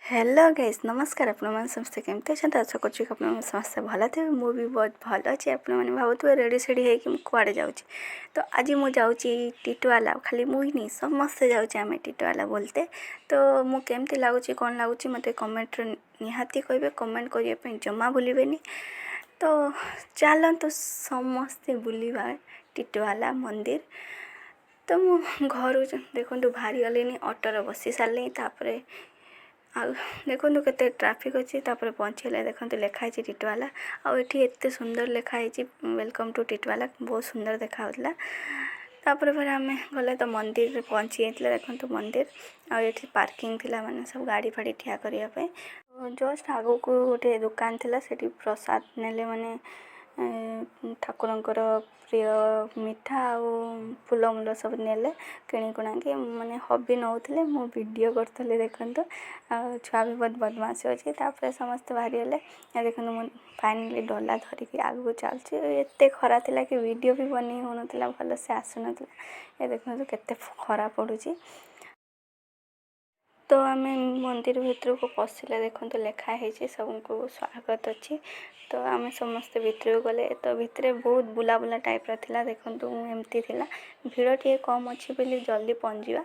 Hello guys, ନମସ୍କାର। ଆପଣମାନେ ସମସ୍ତେ କେମିତି ଅଛନ୍ତି? ଆଶା କରୁଛି କି ଆପଣମାନେ ସମସ୍ତେ ଭଲ ଥିବେ। ମୁଁ ବି ବହୁତ ଭଲ ଅଛି। ଆପଣମାନେ ଭାବୁଥିବେ ରେଡ଼ି ସେଡ଼ି ହେଇକି ମୁଁ କୁଆଡ଼େ ଯାଉଛି। ତ ଆଜି ମୁଁ ଯାଉଛି ଟିଟୁଆଲା। ଖାଲି ମୁଁ ହିଁ ନାହିଁ, ସମସ୍ତେ ଯାଉଛି ଆମେ ଟିଟୁଆଲା ବୋଲତେ। ତ ମୁଁ କେମିତି ଲାଗୁଛି, କ'ଣ ଲାଗୁଛି, ମୋତେ କମେଣ୍ଟରେ ନିହାତି କହିବେ। କମେଣ୍ଟ କରିବା ପାଇଁ ଜମା ଭୁଲିବେନି। ତ ଚାଲନ୍ତୁ ସମସ୍ତେ ବୁଲିବା ଟିଟୁଆଲା ମନ୍ଦିର। ତ ମୁଁ ଘରୁ ଦେଖନ୍ତୁ ବାହାରିଗଲିଣି, ଅଟୋରେ ବସି ସାରିଲିଣି। ତାପରେ ଆଉ ଦେଖନ୍ତୁ କେତେ ଟ୍ରାଫିକ୍ ଅଛି। ତାପରେ ପହଞ୍ଚିଗଲେ। ଦେଖନ୍ତୁ, ଲେଖା ହେଇଛି ଟିଟୁଆଲା। ଆଉ ଏଠି ଏତେ ସୁନ୍ଦର ଲେଖା ହେଇଛି, "welcome to Titwala". ବହୁତ ସୁନ୍ଦର ଦେଖାଯାଉଥିଲା। ତାପରେ ପରେ ଆମେ ଗଲେ ତ ମନ୍ଦିରରେ ପହଞ୍ଚି ଯାଇଥିଲେ। ଦେଖନ୍ତୁ ମନ୍ଦିର। ଆଉ ଏଠି ପାର୍କିଂ ଥିଲା, ମାନେ ସବୁ ଗାଡ଼ି ଫାଡ଼ି ଠିଆ କରିବା ପାଇଁ। ଜଷ୍ଟ ଆଗକୁ ଗୋଟେ ଦୋକାନ ଥିଲା, ସେଠି ପ୍ରସାଦ ନେଲେ, ମାନେ ଠାକୁରଙ୍କର ପ୍ରିୟ ମିଠା ଆଉ ଫୁଲମୁଲ ସବୁ ନେଲେ କିଣିକୁଣାକି। ମାନେ ହବି ନେଉଥିଲେ, ମୁଁ ଭିଡ଼ିଓ କରୁଥିଲି। ଦେଖନ୍ତୁ, ଆଉ ଛୁଆ ବି ବହୁତ ବଦମାସି ଅଛି। ତାପରେ ସମସ୍ତେ ବାହାରିଗଲେ। ଦେଖନ୍ତୁ, ମୁଁ ଫାଇନାଲି ଡଲା ଧରିକି ଆଗକୁ ଚାଲୁଛି। ଏତେ ଖରା ଥିଲା କି ଭିଡ଼ିଓ ବି ବନେଇ ହେଉନଥିଲା, ଭଲସେ ଆସୁନଥିଲା। ଏ ଦେଖନ୍ତୁ, କେତେ ଖରା ପଡ଼ୁଛି। ତ ଆମେ ମନ୍ଦିର ଭିତରକୁ ପଶିଲେ, ଦେଖନ୍ତୁ, ଲେଖା ହେଇଛି ସବୁଙ୍କୁ ସ୍ୱାଗତ ଅଛି। ତ ଆମେ ସମସ୍ତେ ଭିତରକୁ ଗଲେ। ତ ଭିତରେ ବହୁତ ବୁଲାବୁଲା ଟାଇପ୍ର ଥିଲା। ଦେଖନ୍ତୁ, ଏମିତି ଥିଲା। ଭିଡ଼ ଟିକେ କମ୍ ଅଛି ବୋଲି ଜଲ୍ଦି ପହଞ୍ଚିବା।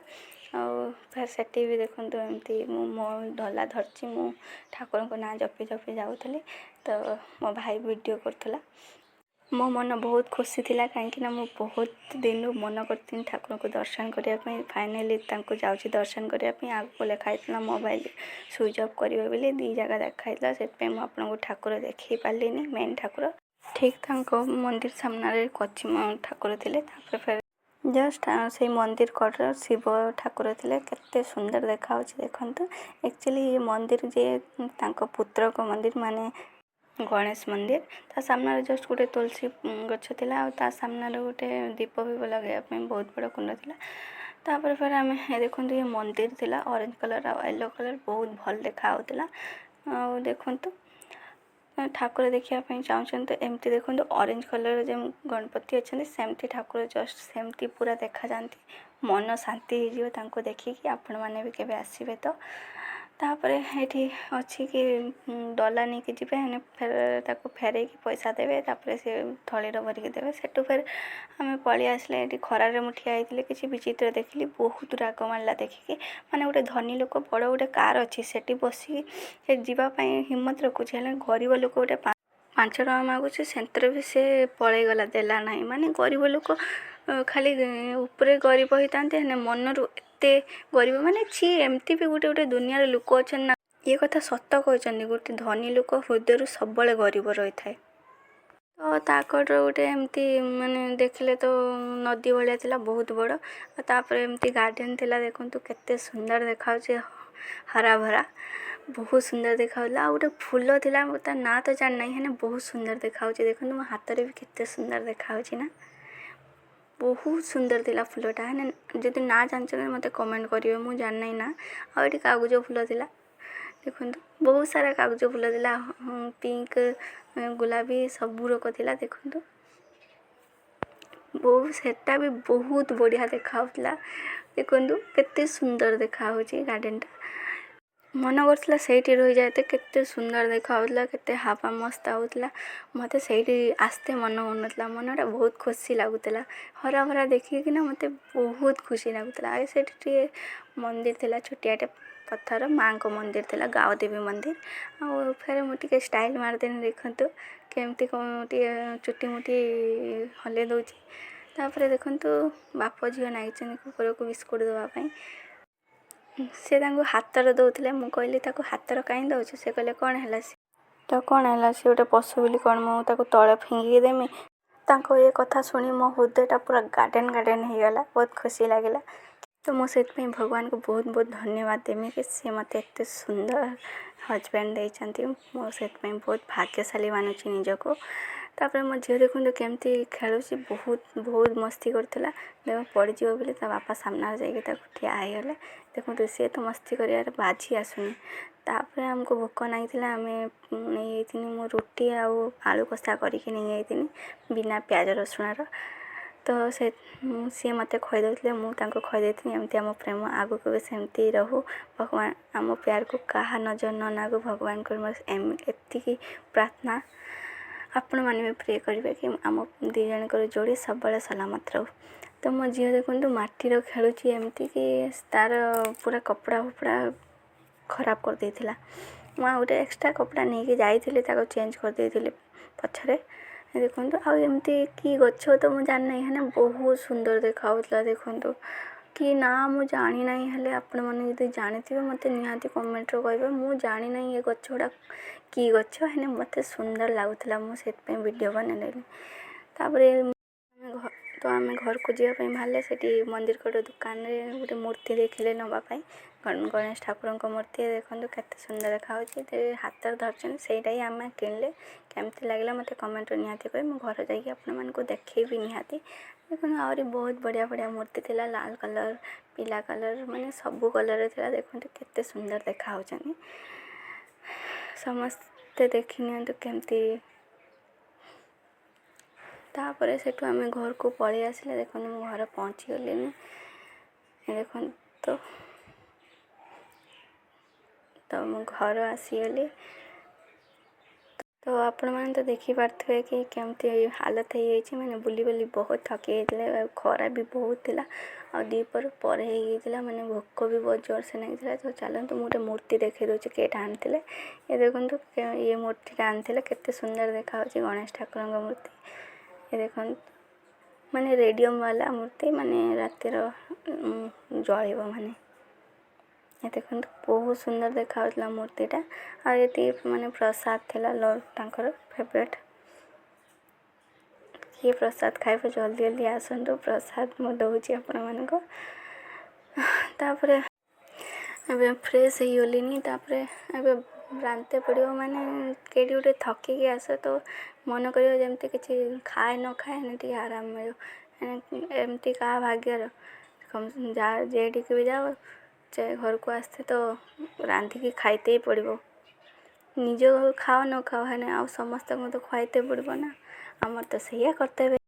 ଆଉ ଫେର୍ ସେଠି ବି ଦେଖନ୍ତୁ, ଏମିତି ମୁଁ ମୋ ଡଲା ଧରିଛି, ମୁଁ ଠାକୁରଙ୍କ ନାଁ ଜପି ଜପି ଯାଉଥିଲି, ତ ମୋ ଭାଇ ଭିଡ଼ିଓ କରୁଥିଲା। ମୋ ମନ ବହୁତ ଖୁସି ଥିଲା, କାହିଁକିନା ମୁଁ ବହୁତ ଦିନରୁ ମନ କରିଥିଲି ଠାକୁରଙ୍କୁ ଦର୍ଶନ କରିବା ପାଇଁ। ଫାଇନାଲି ତାଙ୍କୁ ଯାଉଛି ଦର୍ଶନ କରିବା ପାଇଁ। ଆଗକୁ ଲେଖା ହେଇଥିଲା ମୋବାଇଲ ସୁଇଚ୍ ଅଫ୍ କରିବେ ବୋଲି, ଦୁଇ ଜାଗା ଲେଖା ହେଇଥିଲା। ସେଥିପାଇଁ ମୁଁ ଆପଣଙ୍କୁ ଠାକୁର ଦେଖାଇ ପାରିଲିନି, ମେନ୍ ଠାକୁର। ଠିକ୍ ତାଙ୍କ ମନ୍ଦିର ସାମ୍ନାରେ କଚିମ ଠାକୁର ଥିଲେ। ତାପରେ ଫେର୍ ଜଷ୍ଟ ସେଇ ମନ୍ଦିର କଡ଼ରେ ଶିବ ଠାକୁର ଥିଲେ। କେତେ ସୁନ୍ଦର ଦେଖାହେଉଛି ଦେଖନ୍ତୁ। ଆକ୍ଚୁଆଲି ଏ ମନ୍ଦିର ଯିଏ ତାଙ୍କ ପୁତ୍ରଙ୍କ ମନ୍ଦିର, ମାନେ ଗଣେଶ ମନ୍ଦିର। ତା ସାମ୍ନାରେ ଜଷ୍ଟ ଗୋଟେ ତୁଳସୀ ଗଛ ଥିଲା ଆଉ ତା ସାମ୍ନାରେ ଗୋଟେ ଦୀପ ଫିପ ଲଗାଇବା ପାଇଁ ବହୁତ ବଡ଼ କୁଣ୍ଡ ଥିଲା। ତାପରେ ପରେ ଆମେ ଦେଖନ୍ତୁ, ଏ ମନ୍ଦିର ଥିଲା ଅରେଞ୍ଜ କଲର୍ ଆଉ ୟେଲୋ କଲର୍, ବହୁତ ଭଲ ଦେଖାହେଉଥିଲା। ଆଉ ଦେଖନ୍ତୁ, ଠାକୁର ଦେଖିବା ପାଇଁ ଚାହୁଁଛନ୍ତି, ଏମିତି ଦେଖନ୍ତୁ, ଅରେଞ୍ଜ କଲର୍ ଯେଉଁ ଗଣପତି ଅଛନ୍ତି, ସେମିତି ଠାକୁର ଜଷ୍ଟ ସେମିତି ପୁରା ଦେଖାଯାଆନ୍ତି। ମନ ଶାନ୍ତି ହେଇଯିବ ତାଙ୍କୁ ଦେଖିକି। ଆପଣମାନେ ବି କେବେ ଆସିବେ ତ। ତାପରେ ଏଇଠି ଅଛି କି ଡଲା ନେଇକି ଯିବେ, ହେନେ ଫେର ତାକୁ ଫେରେଇକି ପଇସା ଦେବେ, ତାପରେ ସେ ଥଳିରେ ଭରିକି ଦେବେ। ସେଠୁ ଫେର ଆମେ ପଳେଇ ଆସିଲେ। ଏଠି ଖରାରେ ମୁଁ ଠିଆ ହେଇଥିଲି, କିଛି ବିଚିତ୍ର ଦେଖିଲି, ବହୁତ ରାଗ ମାଡ଼ିଲା ଦେଖିକି। ମାନେ ଗୋଟେ ଧନୀ ଲୋକ, ବଡ଼ ଗୋଟେ କାର୍ ଅଛି, ସେଠି ବସିକି ସେ ଯିବା ପାଇଁ ହିମ୍ମତ ରଖୁଛି, ହେଲେ ଗରିବ ଲୋକ ଗୋଟେ 5 ଟଙ୍କା ମାଗୁଛି, ସେଥିରେ ବି ସେ ପଳେଇଗଲା, ଦେଲା ନାହିଁ। ମାନେ ଗରିବ ଲୋକ ଖାଲି ଉପରେ ଗରିବ ହେଇଥାନ୍ତି, ହେଲେ ମନରୁ ଏତେ ଗରିବ, ମାନେ ଛି। ଏମିତି ବି ଗୋଟେ ଗୋଟେ ଦୁନିଆର ଲୋକ ଅଛନ୍ତି ନା। ଇଏ କଥା ସତ କହିଛନ୍ତି, ଗୋଟେ ଧନୀ ଲୋକ ହୃଦୟରୁ ସବୁବେଳେ ଗରିବ ରହିଥାଏ। ତ ତା କଡ଼ରେ ଗୋଟେ ଏମିତି ମାନେ ଦେଖିଲେ ତ ନଦୀ ଭଳିଆ ଥିଲା, ବହୁତ ବଡ଼। ଆଉ ତାପରେ ଏମିତି ଗାର୍ଡ଼େନ୍ ଥିଲା। ଦେଖନ୍ତୁ, କେତେ ସୁନ୍ଦର ଦେଖାଯାଉଛି, ହରାଭରା, ବହୁତ ସୁନ୍ଦର ଦେଖାଯାଉଥିଲା। ଆଉ ଗୋଟେ ଫୁଲ ଥିଲା, ମୁଁ ତା ନାଁ ତ ଜାଣିନାହିଁ, ହେଲେ ବହୁତ ସୁନ୍ଦର ଦେଖାଯାଉଛି। ଦେଖନ୍ତୁ, ମୋ ହାତରେ ବି କେତେ ସୁନ୍ଦର ଦେଖାଯାଉଛି ନା? ବହୁତ ସୁନ୍ଦର ଥିଲା ଫୁଲଟା। ହେଲେ ଯଦି ନାଁ ଜାଣିଛନ୍ତି, ମୋତେ କମେଣ୍ଟ କରିବେ, ମୁଁ ଜାଣିନାହିଁ ନା। ଆଉ ଏଠି କାଗଜ ଫୁଲ ଥିଲା। ଦେଖନ୍ତୁ, ବହୁତ ସାରା କାଗଜ ଫୁଲ ଥିଲା, ପିଙ୍କ, ଗୋଲାପି, ସବୁ ରକ ଥିଲା। ଦେଖନ୍ତୁ, ବହୁତ ସେଟା ବି ବହୁତ ବଢ଼ିଆ ଦେଖାହେଉଥିଲା। ଦେଖନ୍ତୁ, କେତେ ସୁନ୍ଦର ଦେଖାହେଉଛି ଗାର୍ଡ଼େନଟା। ମନ କରୁଥିଲା ସେଇଠି ରହିଯାଇତେ। କେତେ ସୁନ୍ଦର ଦେଖାହେଉଥିଲା, କେତେ ହାୱା ମସ୍ତ ଆଉଥିଲା। ମୋତେ ସେଇଠି ଆସ୍ତେ ମନ ହେଉନଥିଲା, ମନଟା ବହୁତ ଖୁସି ଲାଗୁଥିଲା। ହରାଭରା ଦେଖିକିନା ମୋତେ ବହୁତ ଖୁସି ଲାଗୁଥିଲା। ଆଉ ସେଇଠି ଟିକେ ମନ୍ଦିର ଥିଲା, ଛୋଟିଆଟେ ପଥର ମାଆଙ୍କ ମନ୍ଦିର ଥିଲା, ଗାଓଦେବୀ ମନ୍ଦିର। ଆଉ ଫେରେ ମୁଁ ଟିକେ ଷ୍ଟାଇଲ୍ ମାରିଦେନି। ଦେଖନ୍ତୁ, କେମିତି କ'ଣ ଟିକେ ଚୁଟି ମୁଟି ହଲେଇ ଦେଉଛି। ତାପରେ ଦେଖନ୍ତୁ, ବାପ ଝିଅ ନାଗିଛନ୍ତି କୁକୁରକୁ ବିସ୍କୁଟ୍ ଦେବା ପାଇଁ। ସେ ତାଙ୍କୁ ହାତରେ ଦେଉଥିଲେ। ମୁଁ କହିଲି, "ତାକୁ ହାତରେ କାହିଁ ଦେଉଛୁ?" ସେ କହିଲେ, "କ'ଣ ହେଲା ସେ ତ କ'ଣ ହେଲା ସେ ଗୋଟେ ପଶୁ ବୋଲି କ'ଣ ମୁଁ ତାକୁ ତଳେ ଫିଙ୍ଗିକି ଦେମି?" ତାଙ୍କ ଏ କଥା ଶୁଣି ମୋ ହୃଦୟଟା ପୁରା ଗାର୍ଡ଼େନ୍ ଗାର୍ଡ଼େନ୍ ହେଇଗଲା। ବହୁତ ଖୁସି ଲାଗିଲା। ତ ମୁଁ ସେଥିପାଇଁ ଭଗବାନଙ୍କୁ ବହୁତ ବହୁତ ଧନ୍ୟବାଦ ଦେମି କି ସେ ମୋତେ ଏତେ ସୁନ୍ଦର ହଜବେଣ୍ଡ ଦେଇଛନ୍ତି। ମୁଁ ସେଥିପାଇଁ ବହୁତ ଭାଗ୍ୟଶାଳୀ ମାନୁଛି ନିଜକୁ। ତାପରେ ମୋ ଝିଅ ଦେଖନ୍ତୁ କେମିତି ଖେଳୁଛି, ବହୁତ ବହୁତ ମସ୍ତି କରୁଥିଲା। ଦେଖ, ପଡ଼ିଯିବ ବୋଲି ତା ବାପା ସାମ୍ନାରେ ଯାଇକି ତାକୁ ଠିଆ ହେଇଗଲେ। ଦେଖନ୍ତୁ, ସିଏ ତ ମସ୍ତି କରିବାରେ ବାଜି ଆସୁନି। ତାପରେ ଆମକୁ ଭୋକ ନାଗିଥିଲା। ଆମେ ନେଇଯାଇଥିନି, ମୁଁ ରୁଟି ଆଉ ଆଳୁ କଷା କରିକି ନେଇଯାଇଥିନି, ବିନା ପିଆଜ ରସୁଣର। ତ ସେ ସିଏ ମୋତେ ଖୁଆଇ ଦେଉଥିଲେ, ମୁଁ ତାଙ୍କୁ ଖୁଆଇ ଦେଇଥିଲି। ଏମିତି ଆମ ପ୍ରେମ ଆଗକୁ ବି ସେମିତି ରହୁ। ଭଗବାନ ଆମ ପ୍ୟାରକୁ କାହା ନଜର ନ ଲାଗୁ, ଭଗବାନଙ୍କର ମୋର ଏତିକି ପ୍ରାର୍ଥନା। ଆପଣମାନେ ବି ପ୍ରେ କରିବେ କି ଆମ ଦୁଇ ଜଣଙ୍କର ଯୋଡ଼ି ସବୁବେଳେ ସଲାମତ ରହୁ। ତ ମୋ ଝିଅ ଦେଖନ୍ତୁ ମାଟିର ଖେଳୁଛି ଏମିତିକି ତା'ର ପୁରା କପଡ଼ା ଫପଡ଼ା ଖରାପ କରିଦେଇଥିଲା। ମୁଁ ଆଉ ଗୋଟେ ଏକ୍ସଟ୍ରା କପଡ଼ା ନେଇକି ଯାଇଥିଲି, ତାକୁ ଚେଞ୍ଜ କରିଦେଇଥିଲି ପଛରେ। ଦେଖନ୍ତୁ, ଆଉ ଏମିତି କି ଗଛ ତ ମୁଁ ଜାଣିନାହିଁ, ହେଲେ ବହୁତ ସୁନ୍ଦର ଦେଖାହେଉଥିଲା। ଦେଖନ୍ତୁ, କି ନା ମୁଁ ଜାଣିନାହିଁ, ହେଲେ ଆପଣମାନେ ଯଦି ଜାଣିଥିବେ ମୋତେ ନିହାତି କମେଣ୍ଟରେ କହିବେ। ମୁଁ ଜାଣିନାହିଁ ଏ ଗଛ ଗୁଡ଼ା କି ଗଛ, ହେଲେ ମୋତେ ସୁନ୍ଦର ଲାଗୁଥିଲା, ମୁଁ ସେଥିପାଇଁ ଭିଡ଼ିଓ ବନେଇନେଲି। ତାପରେ ତ ଆମେ ଘରକୁ ଯିବା ପାଇଁ ବାହାରିଲେ। ସେଠି ମନ୍ଦିର କଡ଼ ଦୋକାନରେ ଗୋଟେ ମୂର୍ତ୍ତି ଦେଖିଲେ ନେବା ପାଇଁ, ଗଣେଶ ଠାକୁରଙ୍କ ମୂର୍ତ୍ତି। ଦେଖନ୍ତୁ କେତେ ସୁନ୍ଦର ଦେଖାହେଉଛି, ହାତରେ ଧରିଛନ୍ତି, ସେଇଟା ହିଁ ଆମେ କିଣିଲେ। କେମିତି ଲାଗିଲା ମୋତେ କମେଣ୍ଟରେ ନିହାତି କହିବେ। ମୁଁ ଘରେ ଯାଇକି ଆପଣମାନଙ୍କୁ ଦେଖେଇବି ନିହାତି। ଦେଖନ୍ତୁ, ଆହୁରି ବହୁତ ବଢ଼ିଆ ବଢ଼ିଆ ମୂର୍ତ୍ତି ଥିଲା, ଲାଲ କଲର୍, ପିଲା କଲର୍, ମାନେ ସବୁ କଲର୍ର ଥିଲା। ଦେଖନ୍ତୁ କେତେ ସୁନ୍ଦର ଦେଖାହେଉଛନ୍ତି। ସମସ୍ତେ ଦେଖି ନିଅନ୍ତୁ କେମିତି। ତାପରେ ସେଠୁ ଆମେ ଘରକୁ ପଳେଇ ଆସିଲେ। ଦେଖନ୍ତୁ, ମୁଁ ଘରେ ପହଞ୍ଚିଗଲିଣି। ଦେଖନ୍ତୁ, ତ ମୁଁ ଘର ଆସିଗଲି। ତ ଆପଣମାନେ ତ ଦେଖିପାରୁଥିବେ କି କେମିତି ହାଲତ ହେଇଯାଇଛି, ମାନେ ବୁଲି ବୁଲି ବହୁତ ଥକି ଯାଇଥିଲେ ଆଉ ଖରା ବି ବହୁତ ଥିଲା ଆଉ ଦ୍ୱିପହର ପରେ ହେଇଯାଇଥିଲା, ମାନେ ଭୋକ ବି ବହୁତ ଜୋରସେ ଲାଗିଥିଲା। ତ ଚାଲନ୍ତୁ, ମୁଁ ଗୋଟେ ମୂର୍ତ୍ତି ଦେଖାଇ ଦେଉଛି କେଇଟା ଆଣିଥିଲେ। ଏ ଦେଖନ୍ତୁ, ଇଏ ମୂର୍ତ୍ତିଟା ଆଣିଥିଲେ, କେତେ ସୁନ୍ଦର ଦେଖାହେଉଛି ଗଣେଶ ଠାକୁରଙ୍କ ମୂର୍ତ୍ତି। ଏ ଦେଖନ୍ତୁ, ମାନେ ରେଡ଼ିୟମ୍ ବାଲା ମୂର୍ତ୍ତି, ମାନେ ରାତିର ଜଳିବ। ମାନେ ଏ ଦେଖନ୍ତୁ, ବହୁତ ସୁନ୍ଦର ଦେଖାହେଉଥିଲା ମୂର୍ତ୍ତିଟା। ଆଉ ଏତିକି ମାନେ ପ୍ରସାଦ ଥିଲା ଲଡ଼ୁ, ତାଙ୍କର ଫେଭରେଟ୍। କିଏ ପ୍ରସାଦ ଖାଇବ ଜଲ୍ଦି ଜଲ୍ଦି ଆସନ୍ତୁ, ପ୍ରସାଦ ମୁଁ ଦେଉଛି ଆପଣମାନଙ୍କୁ। ତାପରେ ଏବେ ଫ୍ରେଶ୍ ହେଇଗଲିନି। ତାପରେ ଏବେ ରାନ୍ଧତେ ପଡ଼ିବ, ମାନେ କେଇଠି ଗୋଟେ ଥକିକି ଆସ ତ ମନ କରିବ ଯେମିତି କିଛି ଖାଏ ନ ଖାଏ ଟିକେ ଆରାମ ମିଳିବ। ଏମିତି କାହା ଭାଗ୍ୟର, ଯାହା ଯେଠିକି ବି ଯାଅ, ଘରକୁ ଆସିତେ ତ ରାନ୍ଧିକି ଖାଇତେ ହିଁ ପଡ଼ିବ। ନିଜ ଖାଅ ନ ଖାଅ, ହେଲେ ଆଉ ସମସ୍ତଙ୍କୁ ତ ଖୁଆଇତେ ପଡ଼ିବ ନା। ଆମର ତ ସେଇଆ କର୍ତ୍ତବ୍ୟ।